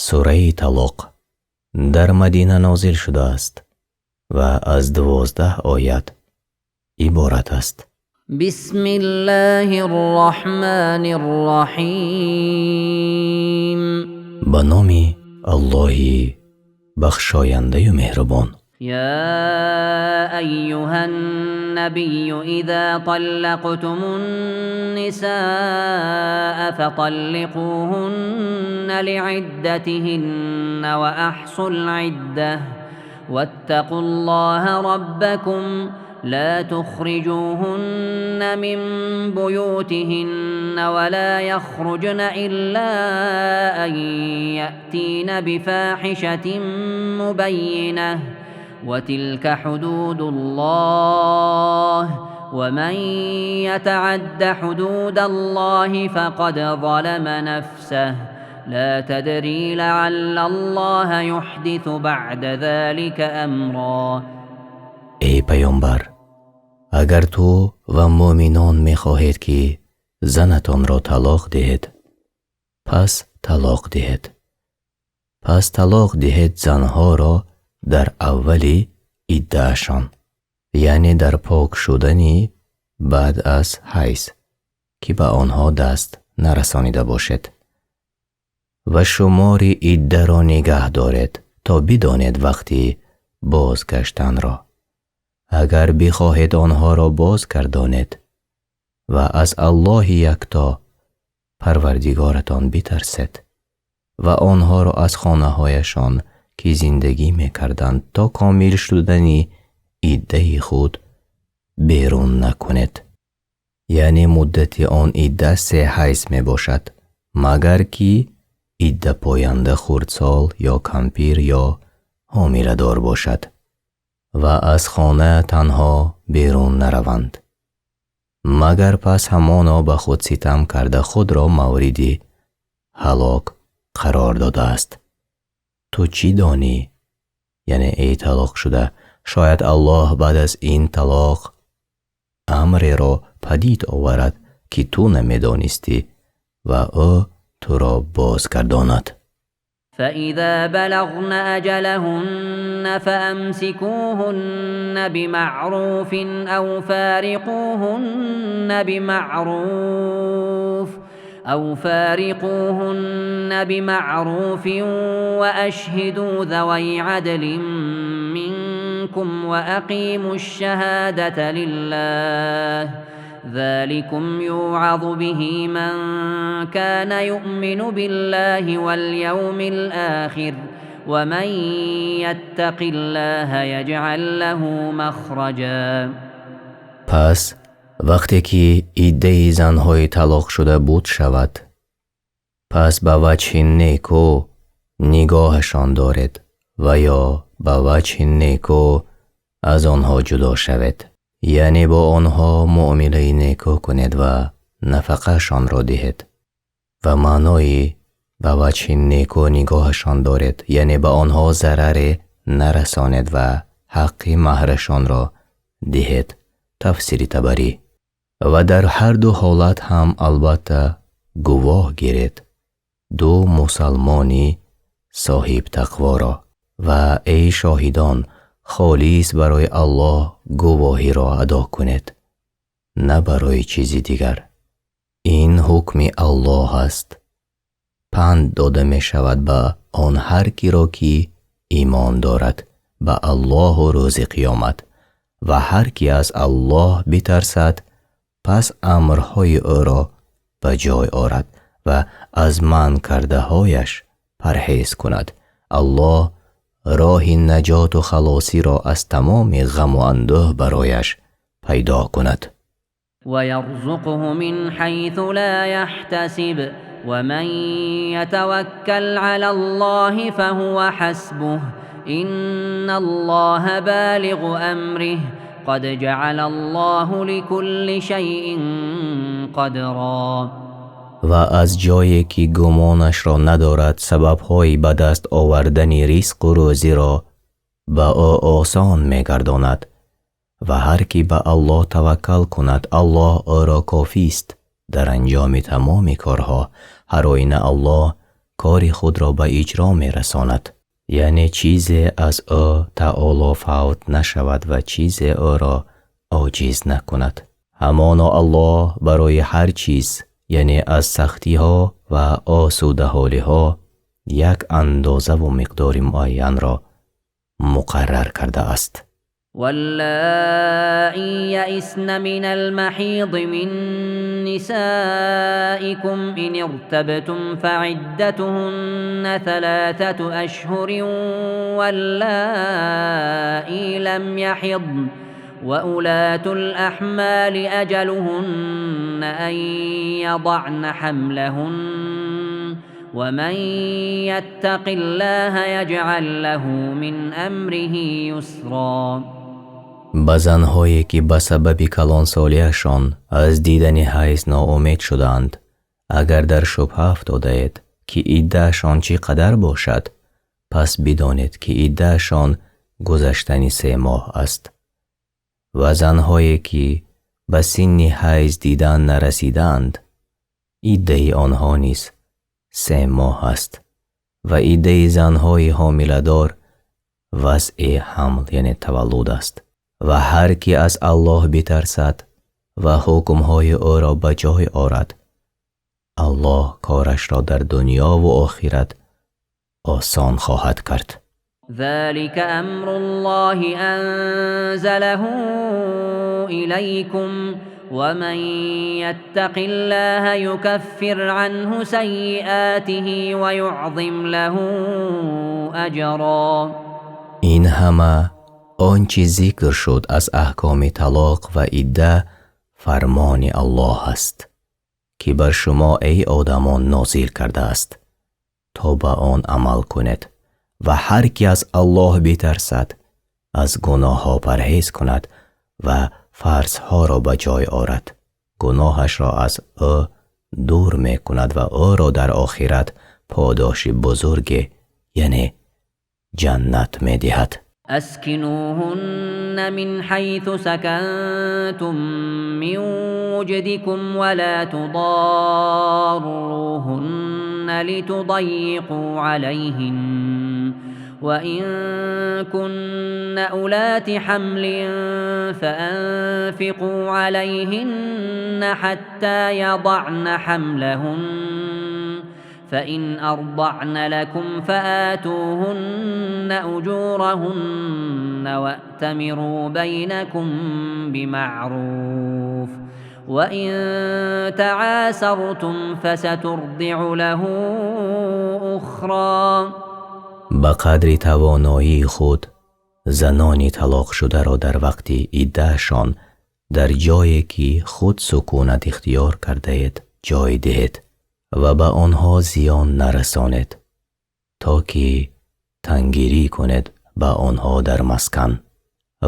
Сураи Талоқ дар Мадина нозил шудааст ва аз 12 оят иборат аст. Бисмиллоҳир Роҳманир Роҳим. Ба номи Аллоҳи бахшояндаю меҳрубон. Я айюҳан-набийю иза таллақтумун-нисаа фаталлиқуҳунна лиъиддатиҳинна ва аҳсул-ъиддата ваттақуллоҳа роббакум ла тухриҷуҳунна мин буютиҳинна ва ла яхруҷна илла ан яътина бифоҳишатин мубаййинатин ва тилка ҳудудуллоҳ ва ман ятаъадда ҳудудаллоҳи фақад залама нафсаҳу ла тадри лаъаллаллоҳа юҳдису баъда золика амро. Эй паёмбар, агар ту ва мӯъминон мехоҳед, ки занатонро талоқ диҳед, пас талоқ диҳед. Пас талоқ диҳед занҳоро дар аввали иддаашон, яъне дар пок шудани баъд аз ҳайз, ки ба онҳо даст нарасонида бошед. Ва шумори иддаро нигаҳ доред, то бидонед вақти бозгаштанро. Агар бихоҳед, онҳоро бозгардонед ва аз Аллоҳи якто Парвардигоратон битарсед ва онҳоро аз хонаҳояшон, ки зиндагӣ мекарданд, то комил шудани иддаи худ берун накунед. Яъне муддати он идда 3 ҳайз мебошад, магар ки иддапоянда хурдсол ё кампир ё ҳомиладор бошад ва аз хона танҳо берун нараванд, магар пас ҳамоно ба худ ситам карда худро мавриди ҳалок қарор додааст. Ту чӣ донӣ? Яъне эй талоқ шуда, шояд Аллоҳ баъд аз ин талоқ амреро падид оварад, ки ту намедонистӣ ва ӯ туро бозгардонад. فإذا بلغن أجلهن فأمسكوهن بمعروف أو فارقوهن بمعروف وأشهدوا ذوي عدل منكم وأقيموا الشهادة لله ذلكم يوعظ به من كان يؤمن بالله واليوم الآخر ومن يتق الله يجعل له مخرجا. Пас вақте ки иддаи занҳои талоқ шуда буд шавад, пас ба ваҷҳи неку нигоҳашон доред ва ё ба ваҷҳи неку аз онҳо ҷудо шавед, яъне бо онҳо муомилаи неку кунед ва нафақаашонро диҳед. Ва маънои ба ваҷҳи неку нигоҳашон доред, яъне ба онҳо зараре нарасонед ва ҳаққи маҳрашонро диҳед. Тафсири Табарӣ. Ва дар ҳар ду ҳолат ҳам албатта гувоҳ гиред ду мусалмони соҳиб тақворо. Ва эй шоҳидон, холис барои Аллоҳ гувоҳиро адо кунед, на барои чизи дигар. Ин ҳукми Аллоҳ аст. Панд дода мешавад ба он ҳар киро, ки имон дорад ба Аллоҳу рӯзи қиёмат, ва ҳар ки аз Аллоҳ битарсад, пас амрҳои ӯро ба ҷой орад ва аз манъ кардаҳояш парҳез кунад. Аллоҳ роҳи наҷоту халосиро аз тамоми ғаму андӯҳ барояш пайдо кунад. ويرزقه من حيث لا يحتسب ومن يتوكل على الله فهو حسبه إن الله بالغ أمره قد جعل الله لكل شيء قدرا. Ва аз ҷое ки гумонашро надорад, сабабҳои ба даст овардани ризқу рӯзиро ба ӯ осон мегардонад. Ва ҳар ки ба Аллоҳ таваккал кунад, Аллоҳ ӯро кофист дар анҷоми тамоми корҳо. Ҳар оина Аллоҳ Кори худро ба иҷро мерасонад, яъне чизе аз ӯ таоло фавт нашавад ва чизе ӯро оҷиз накунад. Ҳамоно Аллоҳ барои ҳар чиз, яъне аз сахтиҳо ва осудаҳолиҳо, як андоза ва миқдори муайянро муқаррар кардааст. واللائي يئسن من المحيض من نسائكم إن ارتبتم فعدتهن 3 أشهر واللائي لم يحضن وأولاة الأحمال أجلهن أن يضعن حملهن ومن يتق الله يجعل له من أمره يسرا. Ба занҳое ки ба сабаби калонсолиашон аз дидани ҳайз ноумед шудаанд, агар дар шубҳа афтодаед, ки иддаашон чӣ қадар бошад, пас бидонед, ки иддаашон гузаштани 3 моҳ аст. Ва занҳое ки ба синни ҳайз дидан нарасидаанд, иддаи онҳо низ 3 моҳ аст ва иддаи занҳои ҳомиладор вазъи ҳамл, яъне таваллуд аст. Ва ҳар ки аз Аллоҳ битарсад ва ҳукмҳои ӯро ба ҷой орад, Аллоҳ корашро дар дунё ва охират осон хоҳад кард. ذلك أمر الله أنزله إليكم ومن يتق الله يكفر عنه سيئاته ويعظم له أجرا. Ин ҳама он чи зикр шуд аз аҳкоми талоқ ва идда фармони Аллоҳ аст, ки бар шумо эй одамон нозил кардааст, то ба он амал кунед. Ва ҳар ки аз Аллоҳ битарсад, аз гуноҳҳо парҳез кунад ва фарзҳоро ба ҷой орад, гуноҳашро аз ӯ дур мекунад ва ӯро дар охират подоши бузурге, яъне ҷаннат медиҳад. أسكنوهن من حيث سكنتم من وجدكم ولا تضاروهن لتضيقوا عليهن وإن كن أولات حمل فأنفقوا عليهن حتى يضعن حملهن فإن أرضعن لكم فآتوهن أجورهن وأتمروا بينكم بمعروف وإن تعاسرتم فسترضع له أخرى. Ба қадри тавоноии худ занони талоқшударо дар вақти иддаашон дар ҷое ки худ сукунат ихтиёр кардаед ҷой диҳед ва ба онҳо зиён нарасонед, то ки тангирӣ кунед ба онҳо дар маскан.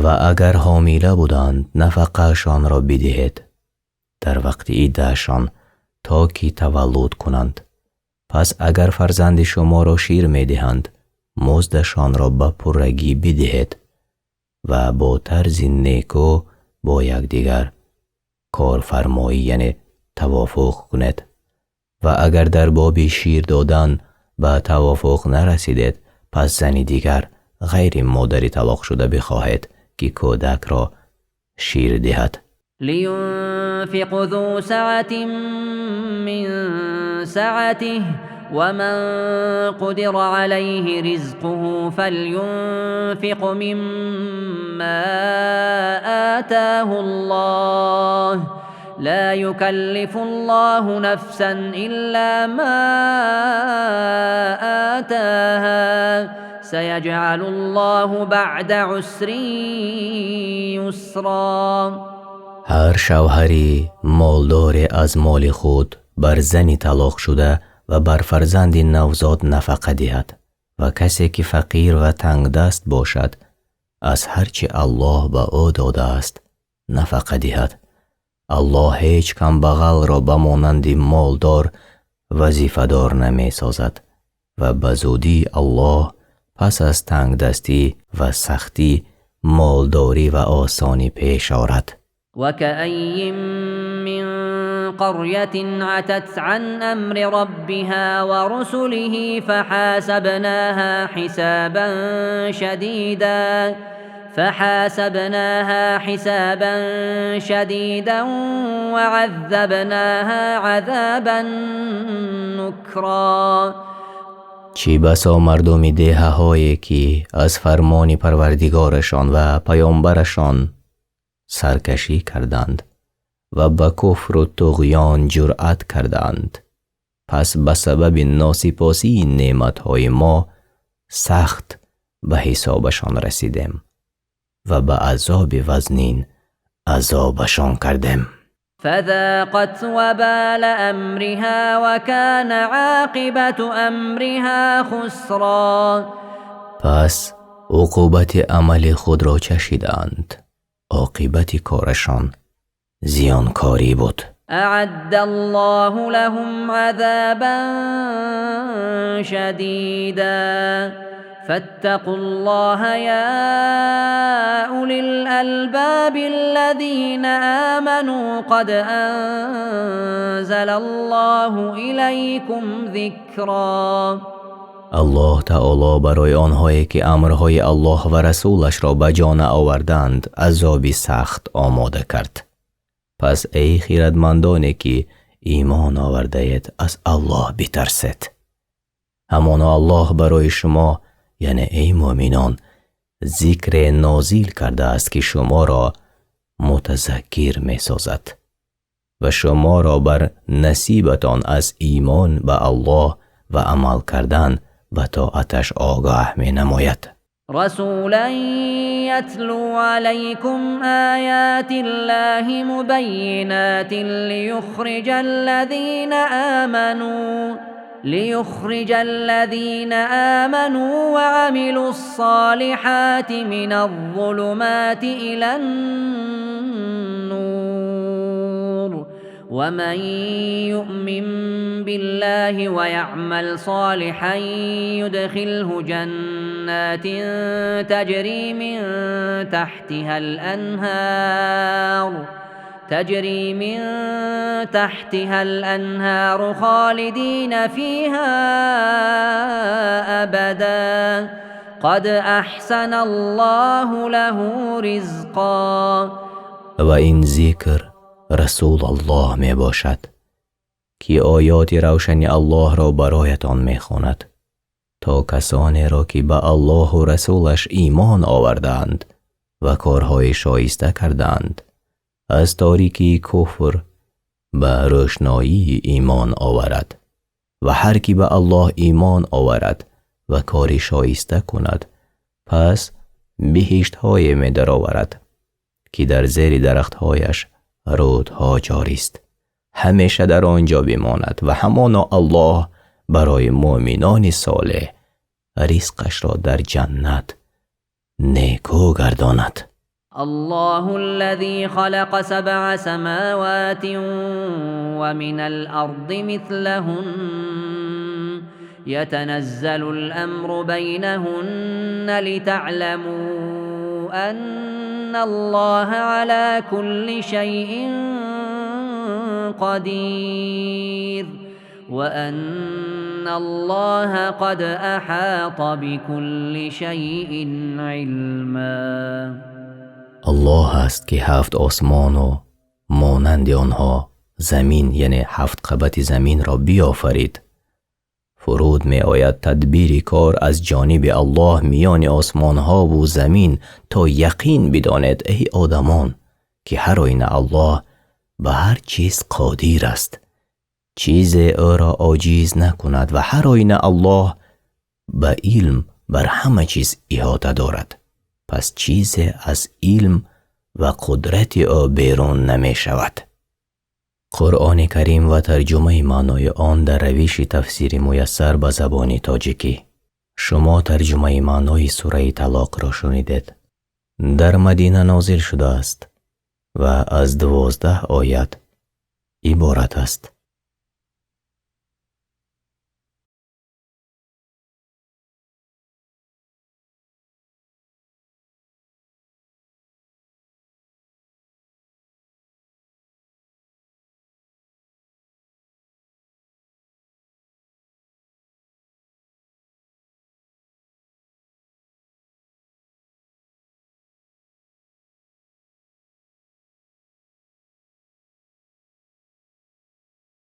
Ва агар ҳомила буданд, нафақаашонро бидиҳед дар вақти иддаашон, то ки таваллуд кунанд. Пас агар фарзанди шуморо шир медиҳанд, муздашонро ба пуррагӣ бидиҳед ва бо тарзи неку бо якдигар корфармоӣ, яъне тавофуқ кунед. Ва агар дар боби шир додан ба тавофуқ нарасидед, пас зани дигар ғайри модари талоқшуда бихоҳед, ки кӯдакро шир диҳад. لينفق ذو سعة من سعته ومن قدر عليه رزقه فلينفق مما آتاه الله لا يكلف الله نفسا إلا ما آتاها سيجعل الله بعد عسر يسرا. Ҳар шавҳари молдоре аз моли худ бар зани талоқшуда ва бар фарзанди навзод нафақа диҳад ва касе ки фақир ва тангдаст бошад аз ҳар чи Аллоҳ ба ӯ додааст нафақа диҳад. Аллоҳ ҳеҷ камбағалро ба монанди молдор вазифадор намесозад ва ба зудӣ Аллоҳ пас аз тангдастӣ ва сахтӣ молдорӣ ва осонӣ пеш орад. وكأي من قرية عتت عن أمر ربها ورسله فحاسبناها حسابا شديدا وعذبناها عذابا نكرا. Чӣ басо мардуми деҳаҳое, ки аз фармони Парвардигорашон ва паёмбарашон саркашӣ карданд ва ба куфру туғён ҷуръат карданд, пас ба сабаби носипосии неъматҳои мо сахт ба ҳисобашон расидем ва ба азоби вазнин азобашон кардем. فذاقت وبال أمرها وكان عاقبة أمرها خسرا. Пас уқубати амали худро чашиданд, оқибати корашон зиёнкорӣ буд. أعد الله لهم عذابا شديدا فاتقوا الله يا أولي الألباب الذين آمنوا قد أنزل الله إليكم ذكرا. Аллоҳ таоло барои онҳое, ки амрҳои Аллоҳ ва расулашро ба ҷо наоварданд, азоби сахт омода кард. Пас эй хирадмандоне, ки имон овардаед, аз Аллоҳ битарсед. Ҳамоно Аллоҳ барои шумо, яъне эй муъминон, зикре нозил кардааст, ки шуморо мутазаккир месозад ва шуморо бар насибатон аз имон ба Аллоҳ ва амал кардан ба тоаташ огаҳ менамояд. رسولا يتلو عليكم آيات الله مبينات ليخرج الذين آمنوا وعملوا الصالحات من الظلمات إلى النور ومن يؤمن بالله ويعمل صالحا يدخله جنات تجري من تحتها الأنهار خالدين فيها أبدا قد أحسن الله له رزقا. Ва ин зикр Расул Аллоҳ мебошад, ки оёти равшани Аллоҳро бароятон мехонад, то касонеро, ки ба Аллоҳу расулаш имон овардаанд ва корҳои шоиста кардаанд, аз торикии куфр ба рӯшноии имон оварад. Ва ҳар кӣ ба Аллоҳ имон оварад ва кори шоиста кунад, пас биҳиштҳое медароварад, ки дар зери дарахтҳояш рӯдҳо ҷорист, ҳамеша дар он ҷо бимонад, ва ҳамоно Аллоҳ барои муъминони солеҳ ризқашро дар ҷаннат некӯ гардонад. الله الذي خلق 7 سماوات ومن الأرض مثلهن يتنزل الأمر بينهن لتعلموا أن الله على كل شيء قدير وأن الله قد أحاط بكل شيء علما. Аллоҳ аст, ки ҳафт осмону монанди онҳо замин, яъне ҳафт қабати заминро биёфарид. Фуруд меояд тадбири кор аз ҷониби Аллоҳ миёни осмонҳову замин, то яқин бидонед, эй одамон, ки ҳар оина Аллоҳ ба ҳар чиз қодир аст, чизе ӯро оҷиз накунад, ва ҳар оина Аллоҳ ба илм бар ҳама чиз иҳота дорад, пас чизе аз илм ва қудрати ӯ берун намешавад. Қуръони Карим ва тарҷумаи маънои он дар равиши тафсири муяссар ба забони тоҷикӣ. Шумо тарҷумаи маънои сураи Талоқро шунидед. Дар Мадина нозил шудааст ва аз 12 оят иборат аст.